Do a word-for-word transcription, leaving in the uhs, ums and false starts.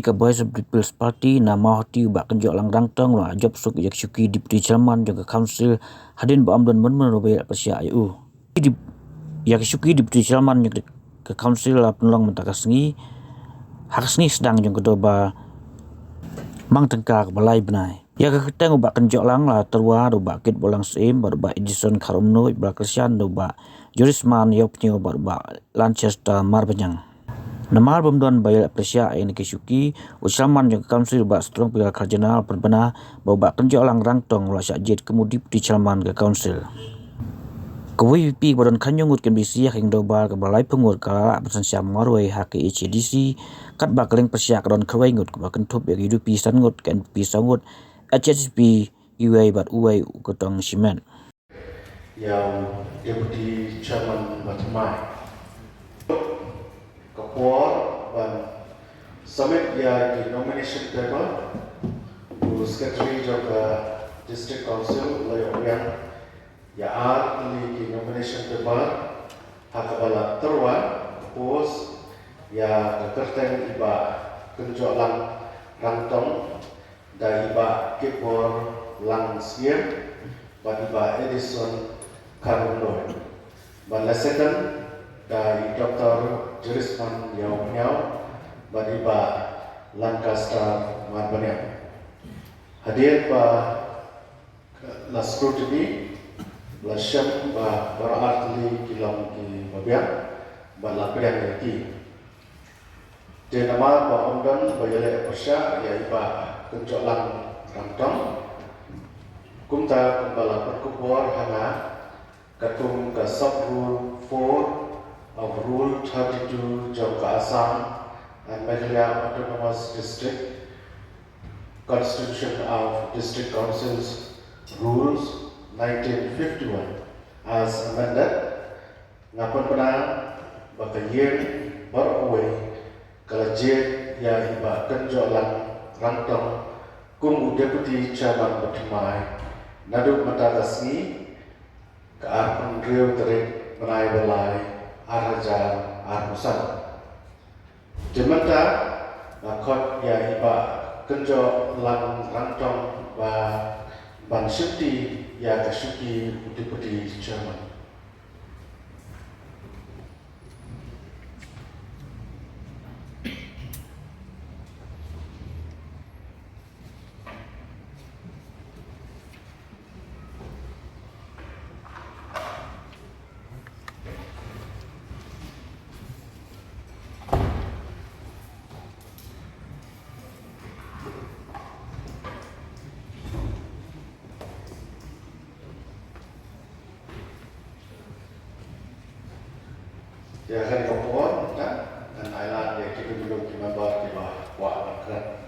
ka Voice of the People's Party na Mawhati, u Bah Kynjohlang Rangtong, u la jop suk ïa ka shuki Deputy Chairman jong ka Council hadien ba ym don mynno ba ïaleh pyrshah ïa u. Ïa ka shuki Deputy Chairman jong ka Council la pynlong mynta ka sngi ha ka sngi sdang jong ka dorbar mang tyngka kaba lai bnai. Ïa ka kyrteng u Bah Kynjohlang la tyrwa da u Bah Kitborlang Syiem bad u Bah Edison Kharumnuid, ba la kyrshan da u Bah Jurisman Ïawphniaw bad u Bah Lanchester Marbaniang. Namar bym don ba ïaleh pyrshah ïa kane ka shuki, u Chairman jong ka Council u Bah Strong P Lalkharjana la pynbna ba u Bah Kynjohlang Rangtong u la shah jied kum u Deputy Chairman ka Council. Ka VPP kaba don khathynñiew ngut ki MDC ha ka jingdorbar kaba laiphew ngut ka la lah ban synshar marwei ha ka HADC, katba ka liang pyrshah ka don khatwei ngut, kaba kynthup ïa ka UDP san ngut, ka NPP saw ngut, HSPDP iwei bad uwei u kyrtong shimet. Ïa u Deputy Chairman bathymmai. Ka por ban submit ïa ki nomination paper, u Secretary jong ka District Council u la ïoh biang ïa ar tylli ki nomination paper, ha kaba la tyrwa, ka post, ïa ka kyrteng i Bah Kynjohlang Rangtong da i Bah Kitborlang Syiem bad i Bah Edison Kharumnuid. Bad la second da i Doktor Jurisman Ïawphniaw bad i Bah Lancaster Marbaniang. Hadien ba la scrutiny, la shem ba baroh artylli ki long kiba biang bad la pdiang ïa ki. Te namar ba ym don ba ïaleh pyrshah ïa i Bah Kynjohlang Rangtong, kumta kumba la pynkup bor ha nga, katkum ka Sub Rule four of Rule thirty-two jong ka Assam and Meghalaya Autonomous District Constitution of District Councils Rules nineteen fifty-one as amended, nga pynbna ba ka ïing baroh kawei ka la jied ïa i Bah Kynjohlang Rangtong kum u Deputy Chairman bathymmai naduh mynta ka sngi, ka arphew hynriew tarik bnai ba lai, ar hajar arphew san. Te mynta nga khot ïa i Bah Kynjohlang Rangtong ba ban shimti ïa ka shuki u Deputy Chairman. Ïa kane ka por mynta ngan ailad ïa ki, ki member kiba kwah ban kren.